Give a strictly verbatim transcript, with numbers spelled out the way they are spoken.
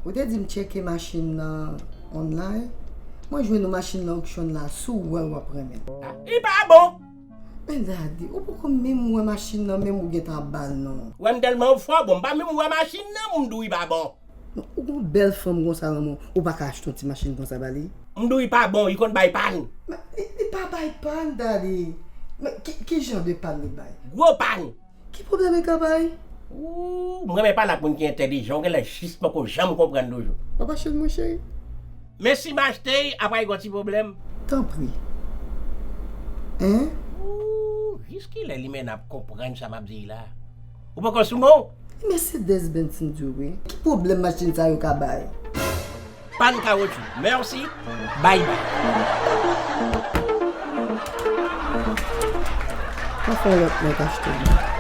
Ou te di m tcheke machin nan online. Mwen jwenn yon machin nan auction la, si w wè l w ap renmen l. Li pa bon. Men Daddy, ou poko menm wè machin nan, menm ou gentan ap ba l non. Wè m tèlman fò, bon, m pa menm wè machin nan pou m di w li pa bon. Non, ou gon bèl fanm konsa nan men w, ou pa ka achte yon ti machin konsa ba li? M di w li pa bon, li konn bay pàn. Men li, li pa bay pàn, Daddy. Men ki, ki jan de pàn li bay? Gwo pàn. Ki pwoblèm li ka bay? Ooh, m renmen pale ak moun ki entèlijan, ou genlè jis poko janm konprann toujou. W ap achte l mwen cheri? Men si m achte l, apa li gon ti pwoblèm? Tanpri. Hein? Ooh, jiskilè limena ap konprann sa m ap di la? Ou poko sou mo? Mercedes Benz m di w wi. Ki pwoblèm machin sa yo ka bay? Pàn kawotchou. Mèsi. Bye bye. Mwen fè yon lòt nèg achte l.